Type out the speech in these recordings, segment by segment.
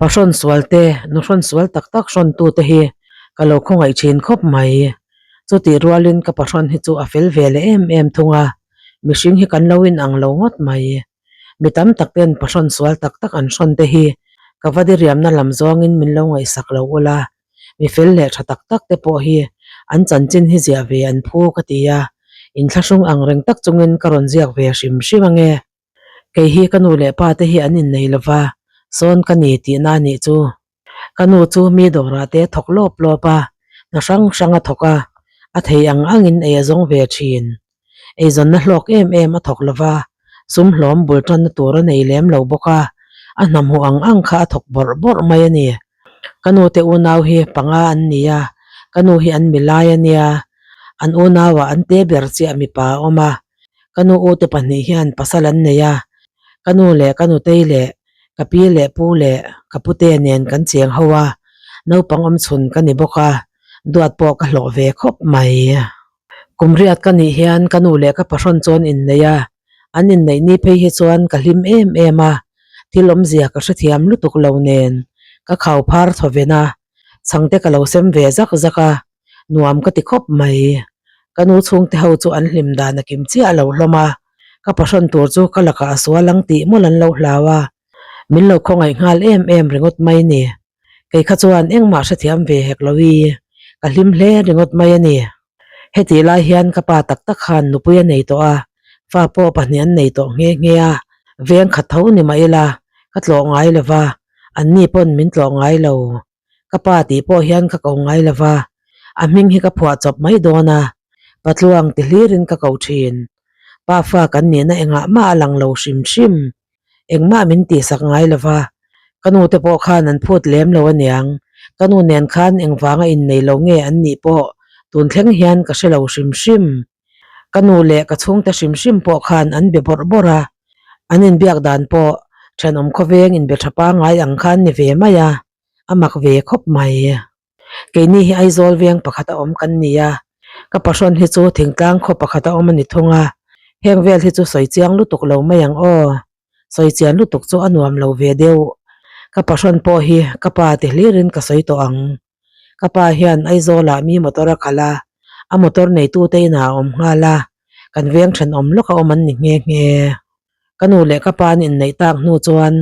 Pahrawn sual te, nuhrawn sual tak tak hrawn tu te hi ka lo khawngaih thin khawp mai. Chutih rualin ka pahrawn hi chu a fel ve leh em em thung a, mihring hi kan lo inang lo ngawt mai. Mi tam tak ten pahrawn sual tak tak an hrawn te hi ka va diriamna lam zawngin min lo ngaihsak lo ula, mi fel leh tha tak tak te pawh hi an chanchin hi ziah ve an phu ka ti a, inthlahrung ang reng tak chungin ka rawn ziak ve hrim hrim ange. Kei hi ka nu leh pa te hi an innei lova, sawn ka ni tihna a nih chu. Ka nu chu mi dawrah te thawk lawp lawp a, hna hrang hrang a thawk a, a thei ang angin ei a zawng ve thin. Eizawnna hlawk em em a thawk lova, sum hlawm bul tanna tur a nei lem lo bawk a, a hna hmuh ang ang kha a thawk bawrh bawrh mai a ni. Ka nu te unau hi panga an ni a, ka nu hi an milai a nia, an unauah an te ber chiah mipa a awm a, Ka nu ute pahnih hian pasal an nei a, ka nu leh ka nutei leh ka pi leh pu leh ka pute nen kan cheng ho a, naupang awm chhun ka ni bawk a, duat pawh ka hlawh ve khawp mai. Kum riat ka nih hian ka nu leh ka pahrawn chuan inneih a, an inneih ni phei hi chuan ka hlim em em a, thil awmzia ka hrethiam lutuk lo nen ka khau phar thaw ven a, chhangte ka lo sem ve zak zak a, Nuam ka ti khawp mai. Ka nu chhungte ho chu an hlim dan a kim chiah lo hlawm a, ka pahrawn tur chu ka lakah a sual ang tih mawlh an lo hlau a, min lo khawngaih nghal em em ringawt mai ni. Kei kha chuan engmah hrethiam ve hek lo i, ka hlim hle ringawt mai a ni. Hetih lai hian ka pa tak tak khan nupui a nei tawh a, fa pawh pahnih an nei tawh nghe nghe a, veng khat tho ni mah ila ka tlawh ngai lo va, anni pawn min tlawh ngai lo. Ka pa tih pawh hian ka ko ngai lo va, a hming hi ka phuah chawp mai dawn a, Patluang ti hlirin ka ko thin. Pa fa kan nihna engah mah a lang lo hrim hrim. Engmah min tihsak ngai lo va, ka nu te pawh khan an phut lem lo aniang. Ka nu nen khan engvanga innei lo nge an nih pawh tun thleng hian ka hre lo hrim hrim. Ka nu leh ka chhungte hrim hrim pawh khan an be bawrh bawrh a, an inbiak dan pawh thenawm khawveng inbe tha pangngai ang khan ni ve mai a, a mak ve khawp mai. Keini hi Aizawl veng pakhat a awm kan ni a, ka pahrawn hi chu thingtlang khaw pakhat a awm a ni thung a, heng vel hi chu sawi chiang lutuk lo mai ang aw. Sawi chian lutuk chu a nuam lo ve deuh. Ka pahrawn pawh hi ka pa ti hlirin ka sawi tawh ang. Ka pa hian Aizawlah mi motor a khalh a, a motor neitute inah a awm nghal a, kan veng thenawm lawk a awm an ni nghe nghe. Ka nu leh ka pa an inneih tak hnu chuan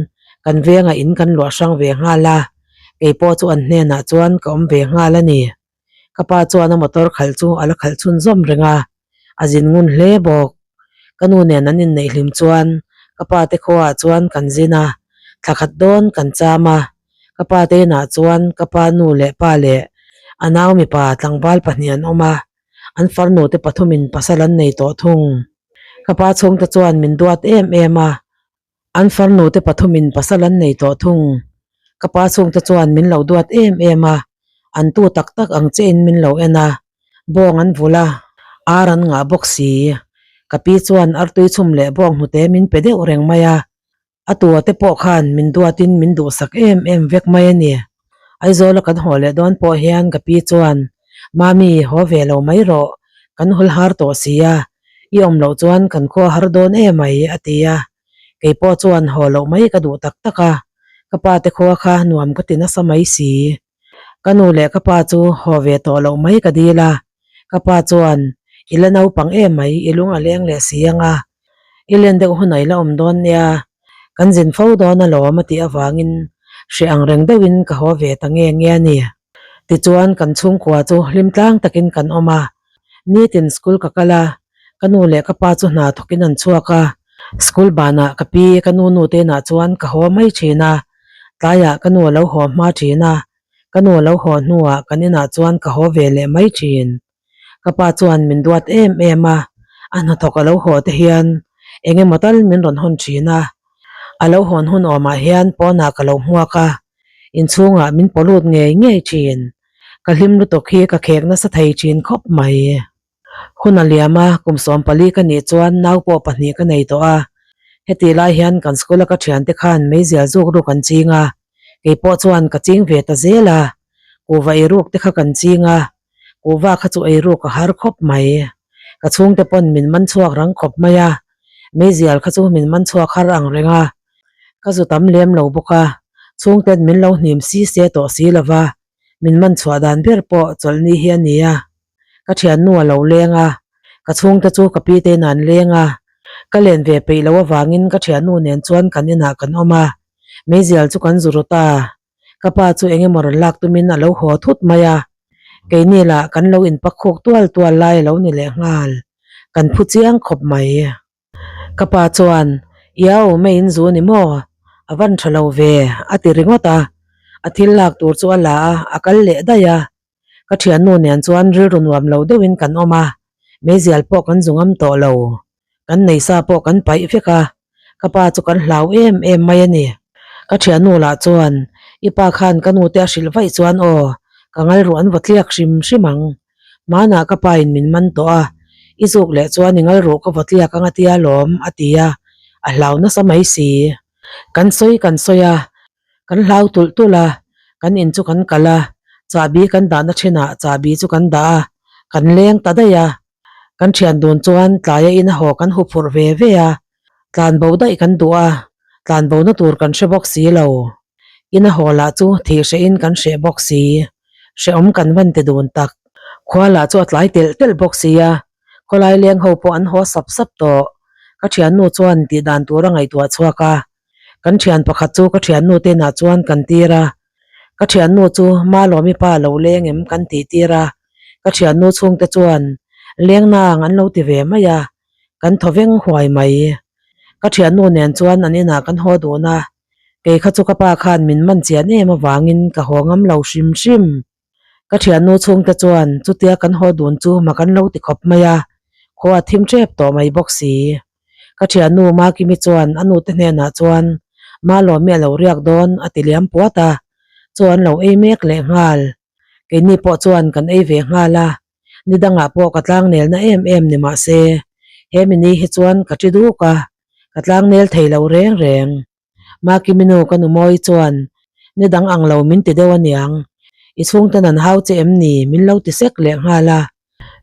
kan vengah in kan luah hrang ve nghal a, kei pawh chu an hnenah chuan ka awm ve nghal a ni. Ka pa chuan a motor khalh chu a la khalh chhunzawm reng a, a zin ngun hle bawk. Ka nu nen an inneih hlim chuan ka pa te khuaah chuan kan zin a, thla khat dawn kan cham a. Ka pa te inah chuan ka pa nu leh pa leh a nau mipa tlangval pahnih an awm a, an farnu te pathumin pasal an nei tawh thung. Ka pa chhungte chuan min duat em em a, An farnu te pathumin pasal an nei tawh thung. Ka pa chhungte chuan min lo duat em em a, an tu tak tak ang chiahin min lo en a, bawng an vulh a, ar an ngah bawk si. Ka pi chuan artui chhum leh bawng hnute min pe deuh reng mai a, a tua te pawh khan min duatin min duhsak em em vek mai a ni. Aizawla kan haw leh dawn pawh hian ka pi chuan, Mami, haw ve lo mai rawh, kan hul har tawh si a, i awm loh chuan kan khua har dawn em mai, a ti a. Kei pawh chuan haw loh mai ka duh tak tak a, ka pa te khua kha nuam ka ti nasa mai si. Ka nu leh ka pa chu haw ve tawh loh mai ka dil a, ka pa chuan, I la naupang em mai, i lung a leng leh si ang a, i len deuh hunah i la awm dawn nia, kan zin fo dawn alawm a tih avangin hreh ang reng deuhin ka haw ve ta nge nge a ni. Tichuan kan chhungkua chu hlim tlang takin kan awm a, nitin school ka kal a, ka nu leh ka pa chu hna thawkin an chhuak a, school banah ka pi ka nu nu te inah chuan ka haw mai thin a, tlaiah ka nu a lo haw hma thin a, ka nu a lo haw hnuah kan inah chuan ka haw ve leh mai thin. Ka pa chuan min duat em em a, a hnathawk a lo haw te hian eng emaw tal min rawn hawn thin a, a lo hawn hun awmah hian pawnah ka lo hmuak a, inchhungah min pawlut ngei ngei thin. Ka hlim lutuk hi ka khek nasa thei thin khawp mai. Hun a liam a, kum 14 ka nih chuan nau pawh pahnih ka nei tawh a, hetih lai hian kan school a ka thiante khan meizial zuk ruk an ching a, kei pawh chuan ka ching ve ta zel a, kuhva eiruk te kha kan ching a, Kuhva kha chu eiruk a har khawp mai. Ka chhungte pawn min man chhuak rang khawp mai a, meizial kha chu min man chhuak har ang reng a. Ka zu tam lem lo bawk a, Chhungten min lo hnim si se tawh si lo va, min man chhuah dan ber pawh chawlhni hi a ni a. Ka thiannu a lo leng a, ka chhungte chu ka pi te inah an leng a. Ka len ve peih loh avangin ka thiannu nen chuan kan inah kan awm a, meizial chu kan zu ru ta. Ka pa chu eng emaw rawn lak tumin a lo haw thut mai a, keini lah kan lo inpak khuk tual tual lai a lo ni leh nghal, kan phu chiang khawp mai. Ka pa chuan, Iau, mei in zu ni maw? A van tha lo ve, a ti ringawt a. A thil lak tur chu a la a, a kal leh daih a. Ka thiannu nen chuan rilru nuam lo deuhin kan awm a, meizial pawh kan zu ngam tawh lo. Kan neisa pawh kan paih vek a, ka pa chu kan hlau em em mai a ni. Ka thiannu lah chuan, I pa khan ka nute a hrilh vaih chuan aw, ka ngalruh an vaw tliak hrim hrim ang. Hmanah ka pa in min man tawh a, i zuk leh chuan i ngal ruh ka vaw tliak ang a tia lawm, a ti a, a hlau nasa mai si. Kan sawi kan sawi a, kan hlau tulh tulh a, kan in chu kan kal a, chahbi kan dahna thinah chahbi chu kan dah a, kan leng ta daih a. Kan thian dun chuan tlaia in a haw kan hu phurh ve ve a, tlan bo daih kan duh a, tlan bo na tur kan hre bawk si lo. In a haw lah chu thih hreh in kan hreh bawk si. Hrehawm kan van ti dun tak. Khua lah chu a tlai telh telh bawk si a, khawlai leng ho pawh an haw sap sap tawh. Ka thiannu chuan tih dan tur a ngaihtuah chhuak a. Kan thian pakhat chu ka thiannu te inah chuan kan tir a. Ka thiannu chu Malawmi pa lo leng em kan tih tir a. Ka thiannu chhungte chuan leng nang an lo ti ve mai a, kan thaw veng huai mai. Ka thiannu nen chuan an inah kan haw dun a. Kei kha chu ka pa khan min man chian em avangin ka haw ngam lo hrim hrim. Ka thiannu chhungte chuan chutia kan haw dun chu ma kan lo ti khawp mai a, khua a thim tep tawh mai bawk si. Ka thiannu Makimi chuan a nute hnenah chuan Malawmi a lo riak dawn a ti liam puat a, chu an lo ei mek leh nghal. Keini pawh chuan kan ei ve nghal a, ni dangah pawh ka tlangnelna em em ni mah se, he mini hi chuan ka ṭi duk a, ka tlangnel thei lo reng reng. Makimi nu ka nu Mawi chuan, Ni dang ang lo min ti deuh aniang, i chhungten an hau che em ni? min lo ti sek leh nghal a,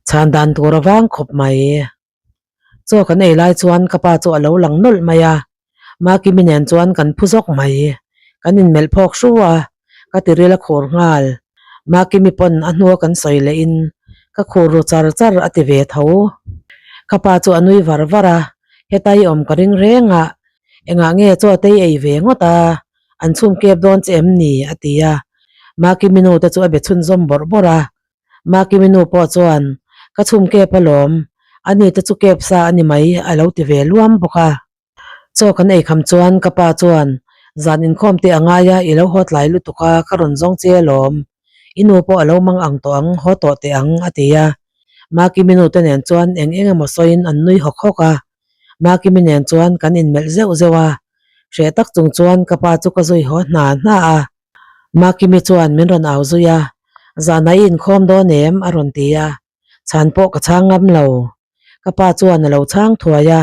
chhan dan tur a vang khawp mai. Chaw kan ei lai chuan ka pa chu a lo lang nawlh mai a, Makimi nen chuan kan phu zawk mai. Kan inmelh phawk hru a, ka tiril a khur nghal. Makimi pawn a hnua kan sawi leh in ka khur ru char char a ti ve tho. Ka pa chu a nui var var a, heta i awm ka ring reng a, engah nge chaw te i ei ve ngawt a, an chhum kep dawn che em ni? a ti a. Makimi nu te chu a be chhunzawm bawrh bawrh a, Makimi nu pawh chuan, Ka chhum kep alawm, ani te chu kep sa a ni mai a lo ti ve luam bawk a. Chaw kan ei kham chuan ka pa chuan, Zan inkhawm teh a ngai a, i lo haw tlai lutuk a, ka rawn zawng che alawm. I nu pawh a lo mang ang tawh ang, haw tawh teh ang, a ti a. Makimi nu te nen chuan eng eng emaw sawiin an nui hawk hawk a. Makimi nen chuan kan inmelh zeuh zeuh a. Hreh tak chung chuan ka pa chu ka zui haw hna hna a. Makimi chuan min rawn au zui a, Zana i inkhawm dawn em? a rawn ti a, chhan pawh ka chhang ngam lo. Ka pa chuan a lo chhang thuai a,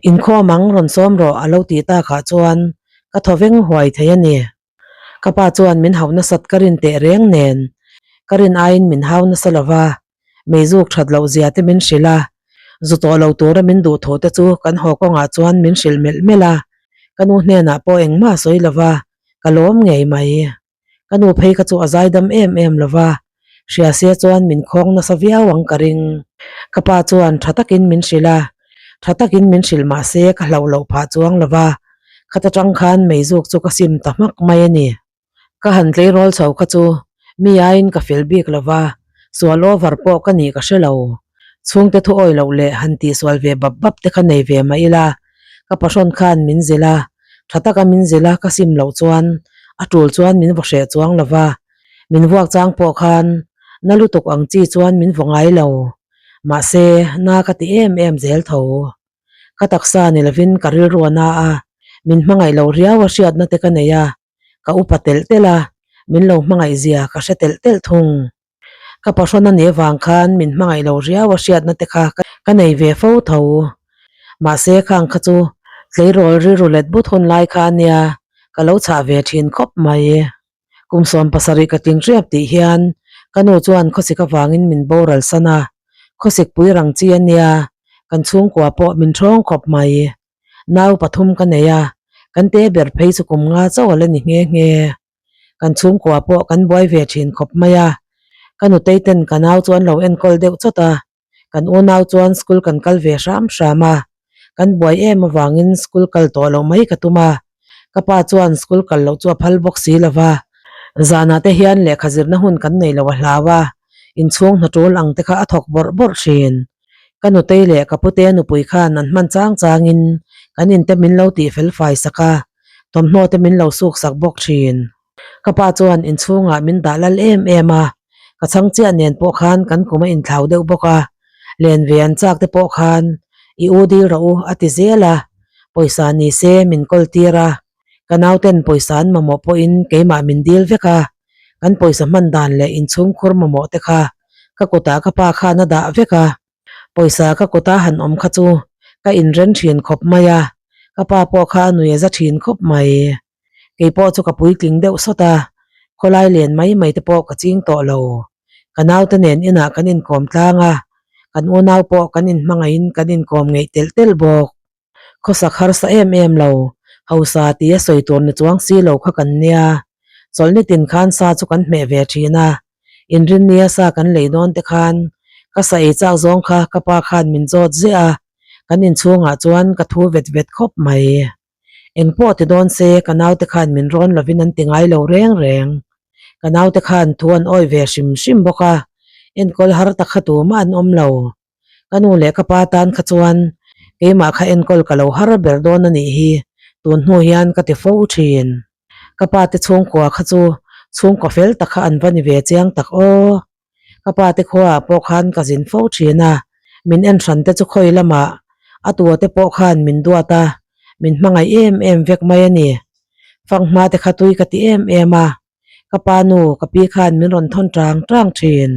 Inkhawm ang rawn sawm rawh a lo tih takah chuan ka thaw veng huai thei a ni. Ka pa chuan min hauh nasat ka rin teh reng nen ka rin aiin min hau nasa lo va, meizuk that loh zia te min hrilh a, zu tawh lo tura min duh thu te chu kan haw kawngah chuan min hrilh melh melh a, ka nu hnenah pawh engmah a sawi lo va, ka lawm ngei mai. Ka nu phei kha chu a zaidam em em lo va, hria se chuan min khawng nasa viau ang ka ring. Ka pa chuan tha takin min hrilh a, tha takin min hrilh mah se ka hlauh loh phah chuang lo va, khata tang khan meizuk chu ka sim ta hmak mai a ni. Ka han tleirawl chho kha chu mi aiin ka fel bik lo va, sual over pawh ka nih ka hre lo. Chhungte thu awi loh leh han tihsual ve bap bap te kha nei ve mah ila, ka pahrawn khan min zilh a, tha taka min zilh a ka sim loh chuan a tul chuan min vaw hreh chuang lo va, min vuak chang pawh khan na lutuk ang chi chuan min vaw ngai lo. Mahse, na ka ti em em zel tho. Ka taksa ni lovin ka rilru a na a, min hmangaih lo riau a hriatna te ka nei a, ka upa telh telh a, min lo hmangaih zia ka hre telh telh thung. Ka pahrawn a nih avang khan min hmangaih lo riau a hriatna te kha ka nei ve fo tho. Mahse khang kha chu tleirawl rilru let but hun lai kha a nia, ka lo chhah ve thin khawp mai. Kum 70 ka tling riap tih hian ka nu chuan khawsik avangin min boral san a, khawsik pui rang chi a nia, kan chhungkua pawh min thawng khawp mai. Nau pathum ka nei a, Kan te ber phei chu kum nga chauh a la ni nghe nghe. Kan chhungkua pawh kan buai ve thin khawp mai a. Ka nutei ten ka nau chu an lo enkawl deuh chawt a. Kan unau chuan school kan kal ve hram hram a. Kan buai em avangin school kal tawh loh mai ka tum a. Ka pa chuan school kal loh chu a phal bawk si lo va. Zanah te hian lehkha zirna hun kan nei lo a hlau a. Inchhung hna tul ang te kha a thawk bawrh bawrh thin. Ka nutei leh ka pute nupui khan an hman chang changin kan inte min lo tih fel fai sak a, thawmhnaw te min lo suk sak bawk thin. Ka pa chuan inchhungah min dah lal em em a, ka chhang chiah nen pawh khan kan kum a inthlau deuh bawk a, len ve an chak te pawh khan i u dil rawh u a ti zel a, pawisa ni se min kawl tir a, ka nauten pawisa an mamawh pawhin keimah min dil vek a, kan pawisa hman dan leh inchhungkhur mamawh te kha ka kutah ka pa khan a dah vek a, pawisa ka kuta han awm kha chu ka inren thin khawp mai a, ka pa pawh kha a nui a za thin khawp mai. Kei pawh chu ka puitling deuh sawt a, khawlai len mai mai te pawh ka ching tawh lo. Ka naute nen inah kan inkawm tlang a, kan unau pawh kan inhmangaihin kan inkawm ngeih telh telh bawk. Khawsak harsa em em lo, hausa tia sawi tur ni chuang si lo kha kan nia. Chawlhni tin khan sa chu kan hmeh ve thin a, inrinnia sa kan lei dawn te khan ka sa ei chak zawng kha ka pa khan min zawt ziah a, kan inchhungah chuan ka thu vet vet khawp mai. Eng pawh ti dawn se ka naute khan min rawn lovin an ti ngai lo reng reng. Ka naute khan thu an awih ve hrim hrim bawk a, enkawl har tak kha tumah an awm lo. Ka nu leh ka pa tan kha chuan keimah kha enkawl ka lo har ber dawn a nih hi tun hnu hian ka ti fo thin. Ka pa te chhungkua kha chu chhungkaw fel tak kha an va ni ve chiang tak aw. Ka pa te khuaah pawh khan ka zin fo thin a, min en hran te chu khawi lamah a tua te pawh khan min duat a, min hmangaih em em vek mai a ni. Fanghma te kha tui ka ti em em a, ka pa nu ka pi khan min rawn thawn tang tang thin.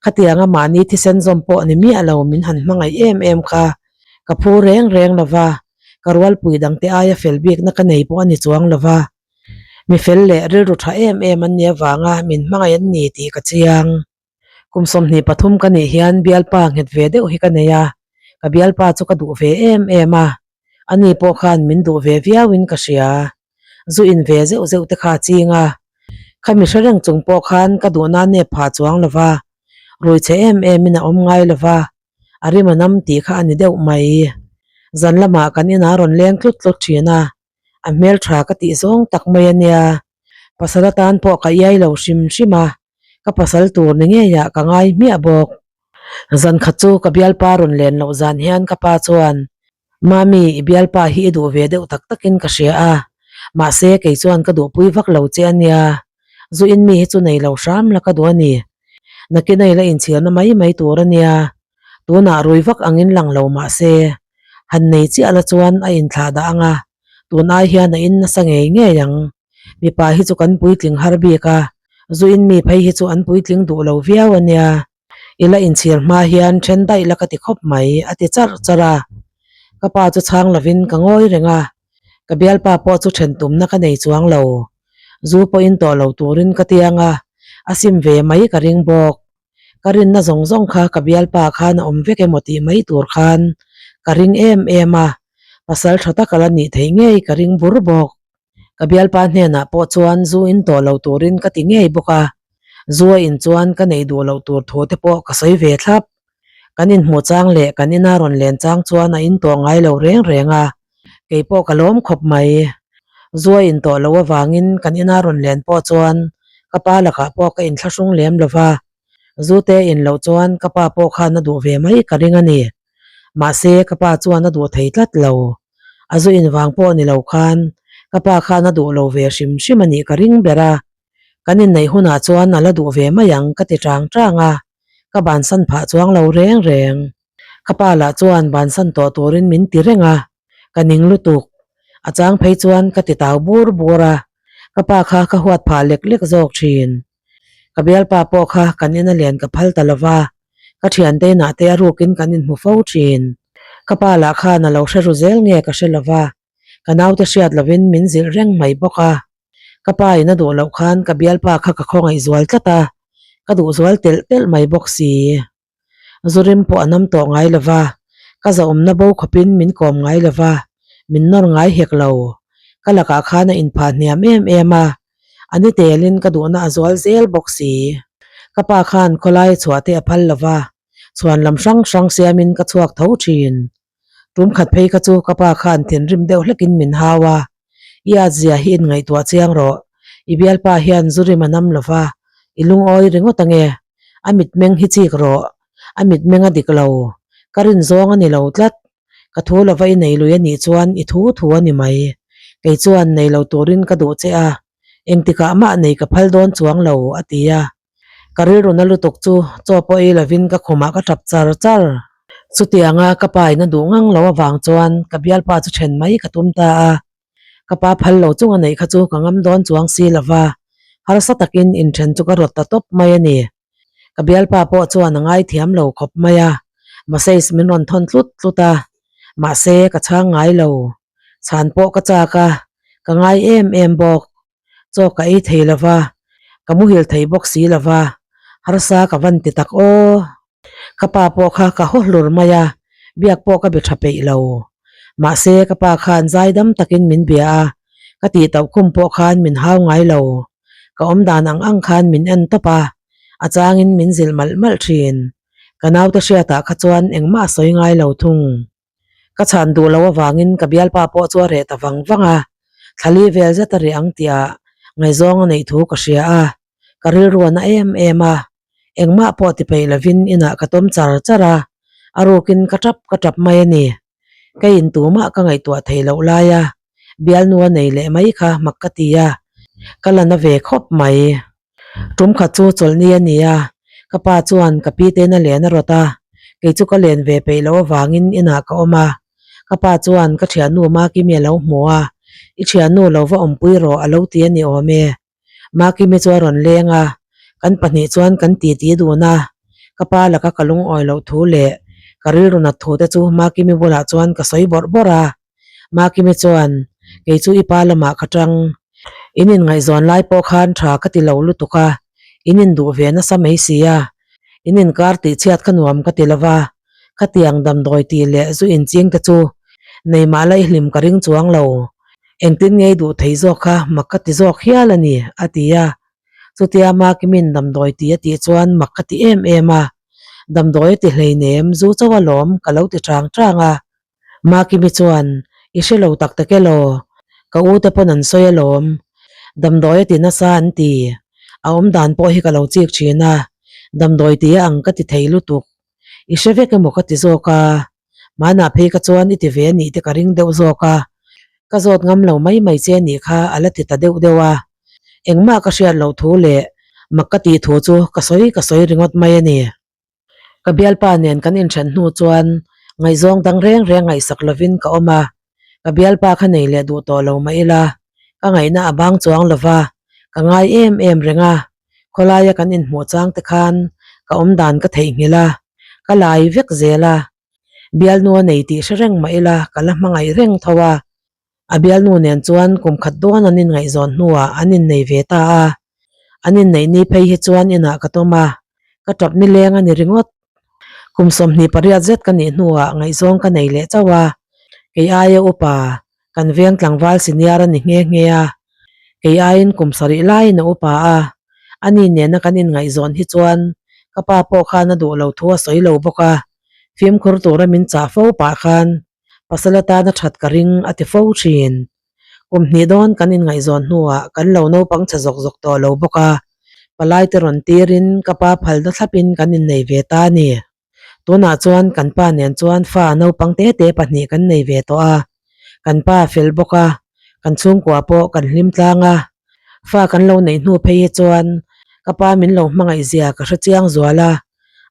Khatianga mahni thisen zawm pawh ni miah lo min han hmangaih em em kha ka phu reng reng lo va, ka rualpui dangte aia fel bikna ka nei pawh a ni chuang lo va. Mi fel leh rilru tha em em an nih avanga min hmangaih an ni tih ka chiang. Kum 23 ka nih hian bialpa nghet ve deuh hi ka nei a, ka bialpa chu ka duh ve em em a, ani pawh khan min duh ve viauin ka hria. Zu in ve zeuh zeuh te kha a ching a, khami hre reng chung pawh khan ka duhna nep phah chuang lo va, rui chhe em emin a awm ngai lo va, a rim a nam tih kha a ni deuh mai. Zan lamah kan inah a rawn leng tlut tlut thin a, a hmeltha ka tih zawng tak mai a nia. Pasal atan pawh ka iai lo hrim hrim a, ka pasal tur ni ngeiah ka ngai hmiah bawk. Zan khat chu ka bialpa rawn len loh zan hian ka pa chuan, Mami, i bialpa hi i duh ve deuh tak takin ka hria a, mahse kei chuan ka duhpui vak lo che a nia. Zu in mi hi chu nei lo hram la ka duh a ni. Nakin a ila inchhirna mai mai tur a nia. Tunah rui vak angin lang lo mahse, han nei chiah la chuan a inthlah dah ang a, tun ai hian a in nasa ngei ngei ang. Mipa hi chu kan puitling har bik a, zu in mi phei hi chu an puitling duh lo viau a nia. I la inchhir hma hian then daih la ka ti khawp mai, a ti charh charh a. Ka pa chu chhang lovin ka ngawi reng a, ka bialpa pawh chu then tumna ka nei chuang lo. Zu pawhin tawh lo turin ka tiang a, a sim ve mai ka ring bawk. Ka rinna zawng zawng kha ka bialpa khan a awm vek emaw tih mai tur khan ka ring em em a, pasal tha tak a la nih theih ngei ka ring bur bawk. Ka bialpa hnenah pawh chuan zu in tawh lo turin ka ti ngei bawk a, zu a in chuan ka neih duh loh tur thu te pawh ka sawi ve thlap. Kan inhmuh chang leh kan ina rawn len chang chuan a in tawh ngai lo reng reng a, kei pawh ka lawm khawp mai. Zu a in tawh loh avangin kan ina rawn len pawh chuan ka pa lakah pawh ka inthlahrung lem lo va, zu te in loh chuan ka pa pawh khan a duh ve mai ka ring a ni. Mahse ka pa chuan a duh thei tlat lo. A zu in vang pawh ni lo khan ka pa khan a duh lo ve hrim hrim a nih ka ring ber a, kan inneih hunah chuan a la duh ve mai ang ka ti chang chang a, ka bansan phah chuang lo reng reng. Ka pa lah chuan bansan tawh turin min ti reng a, ka ning lutuk. A chang phei chuan ka ti tau bur bur a, ka pa kha ka huat phah lek lek zawk thin. Ka bialpa pawh kha kan ina lian ka phal ta lova, ka thiante inah te a rukin kan inhmu fo thin. Ka pa lah khan a lo hre ru zel nge ka hre lova, ka naute hriat lovin min zilh reng mai bawk a. Ka pa in a duh loh khan ka bialpa kha ka khawngaih zual tlat a, ka duh zual telh telh mai bawk si. Zurim pawh a nam tawh ngai lo va, ka zahawmna bo khawpin min kawm ngai lo va, min nawr ngai hek lo. Ka lakah khan a inphah hniam em em a, a ni telin ka duhna a zual zel bawk si. Ka pa khan khawlai chhuah te a phal lo va, chhuan lam hrang hrang siamin ka chhuak tho thin. Tum khat phei kha chu ka pa khan thinrim deuh hlekin min hau a, I at zia hi inngaihtuah chiang rawh, i bialpa hian zu rim a nam lo va, i lungawi ringawt ange, a mitmeng hi chik rawh, a mitmeng a dik lo, ka rin zawng a ni lo tlat, ka thu lova i nei lui a nih chuan i thu thu a ni mai, kei chuan nei lo turin ka duh che a, engtikah mah nei ka phal dawn chuang lo, a ti a. Ka rilru na lutuk chu chaw pawh ei lovin ka khumah ka tap char char. Chutianga ka pa in a duh ngang lo avang chuan ka bialpa chu then mai ka tum ta a. Ka pa phal lo chung a neih kha chu ka ngam dawn chuang si lova, harsa takin inthen chu ka rawt ta tawp mai a ni. Ka bialpa pawh chuan a ngaithiam lo khawp mai a, message min rawn thawn tlut tlut a, mahse ka chhang ngai lo. Chhan pawh ka chak a, ka ngai em em bawk. Chaw ka ei thei lo va, ka muhil thei bawk si lo va, harsa ka van ti tak aw. Ka pa pawh kha ka haw hlur mai a, biak pawh ka be tha peih lo. Mahse ka pa khan zaidam takin min bia a, ka tih tauh khum pawh khan min hau ngai lo. Ka awm dan ang ang khan min en tawp a, a changin min zilh malh malh thin. Ka naute hriatah kha chuan engmah a sawi ngai lo thung. Ka chhan duh loh avangin ka bialpa pawh chu a reh ta vang vang a, thlali vel zet a reh ang tihah ngaihzawng a neih thu ka hria a, ka rilru a na em em a, engmah pawh ti peih lovin inah ka tawm char char a, a rukin ka tap ka tap mai a ni. Ka intumah ka ngaihtuah theih loh laia bialnu a nei leh mai kha mak ka ti a, ka la na ve khawp mai. Tum khat chu chawlhni a ni a, ka pa chuan ka pi te na len a rawt a, kei chu ka len ve peih loh avangin inah ka awm a. Ka pa chuan ka thiannu Makimi a lo hmu a, I thiannu lo va awmpui rawh a lo ti a ni awm e. Makimi chu a rawn leng a, kan pahnih chuan kan titi dun a, ka pa laka ka lungawi loh thu leh ka rilru nat thu te chu Makimi bulah chuan ka sawi bawrh bawrh a. Makimi chuan, Kei chu i pa lamah ka tang. In inngaihzawn lai pawh khan tha ka ti lo lutuk a, in induh ve nasa mai si a. In inkar tihchhiat kha nuam ka ti lo va, khatiang damdawi tih leh zu inching te chu nei mah la i hlim ka ring chuang lo. Engtin nge i duh thei zawk kha mak ka ti zawk hial a ni, a ti a. Chutia Makimin damdawi tih a tih chuan mak ka ti em em a. Damdawi a ti hleinem, zu chauh alawm ka lo ti chang chang a. Makimi chuan, I hre lo tak tak elaw? Ka u te pawn an sawi alawm. Damdawi a ti nasa an ti. A awm dan pawh hi ka lo chik thin a, damdawi ti a ang ka ti thei lutuk. I hre vek emaw ka ti zawk a. Hmanah phei ka chuan i ti ve anih te ka ring deuh zawk a. Ka zawt ngam lo mai mai che anih kha a la ti ta deuh deuh a. Engmah ka hriat loh thu leh mak ka tih thu chu ka sawi ka sawi ringawt mai a ni. Ka bialpa nen kan inthen hnu chuan ngaihzawng dang reng reng ngaihsak lovin ka awm a, ka bialpa kha nei leh duh tawh lo mah ila, ka ngaihna a bang chuang lova, ka ngai em em reng a, khawlaia kan inhmuh chang te khan ka awm dan ka theihnghilh a, ka lai vek zel a, bialnu a nei tih hre reng mah ila ka la hmangaih reng tho a, A bialnu nen chuan kum khat dawn an inngaihzawn hnuah an innei ve ta a, an inneih ni phei hi chuan inah ka tawm a, ka tap nileng a ni ringawt. Kum 28 zet ka nih hnuah ngaihzawng ka nei leh chauh a, kei aia upa kan veng tlangval senior a ni nghe nghe a, kei aiin kum sarih laiin a upa a, ani nena kan inngaihzawn hi chuan ka pa pawh khan a duh lo thu a sawi lo bawk a, fimkhur tura min chah fo pah khan Pasal atana that ka ring a ti fo thin. Kum hnih dawn kan inngaihzawn hnuah kan lo naupang chhe zawk zawk tawh lo bawk a, palai te rawn tirin ka pa phalna thlapin kan innei ve ta a ni. Tunah chuan kan pa nen chuan fa naupang te te pahnih kan nei ve tawh a, kan pa a fel bawk a, kan chhungkua pawh kan hlim tlang a. Fa kan lo neih hnu phei hi chuan ka pa min lo hmangaih zia ka hre chiang zual a,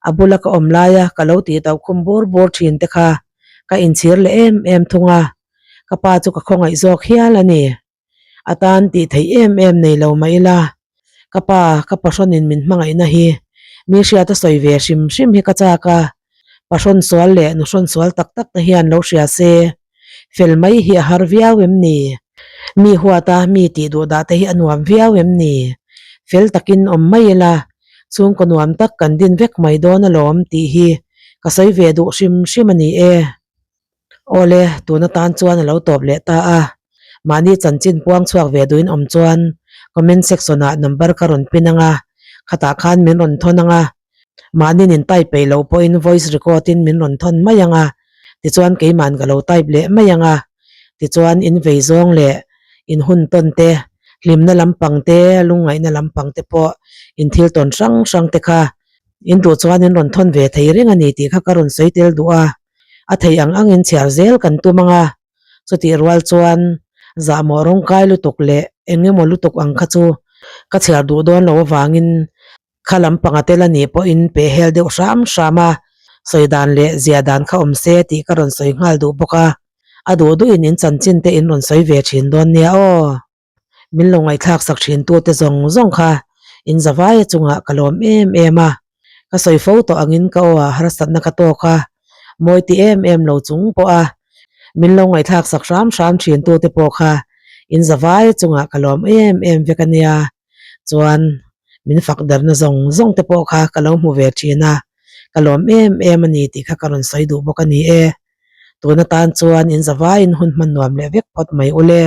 a bula ka awm laia ka lo tih tauh khum bur bur thin te kha ka inchhir leh em em thung a, ka pa chu ka khawngaih zawk hial a ni. A tan tih theih em em nei lo mah ila, ka pa ka pahrawnin min hmangaihna hi mi hriat a sawi ve hrim hrim hi ka chak a, pahrawn sual leh nuhrawn sual tak tak te hian lo hria se, fel mai hi a har viau em ni? Mi huata mi tih duh dah te hi a nuam viau em ni? Fel takin awm mai ila, chhungkaw nuam tak kan din vek mai dawn alawm tih hi ka sawi ve duh hrim hrim a ni e. Awle, tun atan chuan a lo tawp leh ta a. Mahni chanchin puang chhuak ve duhin awm chuan comment section ah number ka rawn pin anga, khatah khan min rawn thawn anga, mahnin in type peih loh pawhin voice record in min rawn thawn mai anga, tichuan keiman ka lo type leh mai anga, tichuan in vei zawng leh in hun tawn te, hlimna lampang te, lungngaihna lampang te pawh in thil tawn hrang hrang te kha in duh chuan in rawn thawn ve thei reng a ni tih kha ka rawn sawi tel duh a, a theih ang angin chhiar zel kan tum anga. Chutih rual chuan zahmawh rawngkai lutuk leh eng emaw lutuk ang kha chu ka chhiar duh dawn lo avangin kha lampanga tel a nih pawhin peh hel deuh hram hram a, sawi dan leh zia dan kha awm se tih ka rawn sawi nghal duh bawk a, a duh duhin in chanchin te in rawn sawi ve thin dawn nia aw. Min lo ngaihthlak sak thin tute zawng zawng kha in zavaia chungah ka lawm em em a, ka sawi fo tawh angin ka aw ah harsatna ka tawk a, mawi ti em em lo chung pawh a min lo ngaihthlak sak hram hram thin tute pawh kha in zavaia chungah ka lawm em em vek a nia, chuan min fak derna zawng zawng te pawh kha ka lo hmu ve thin a, ka lawm em em a ni tih kha ka rawn sawi duh bawk a ni e. Tun atan chuan in zavaiin hun hman nuam leh vek phawt mai ule.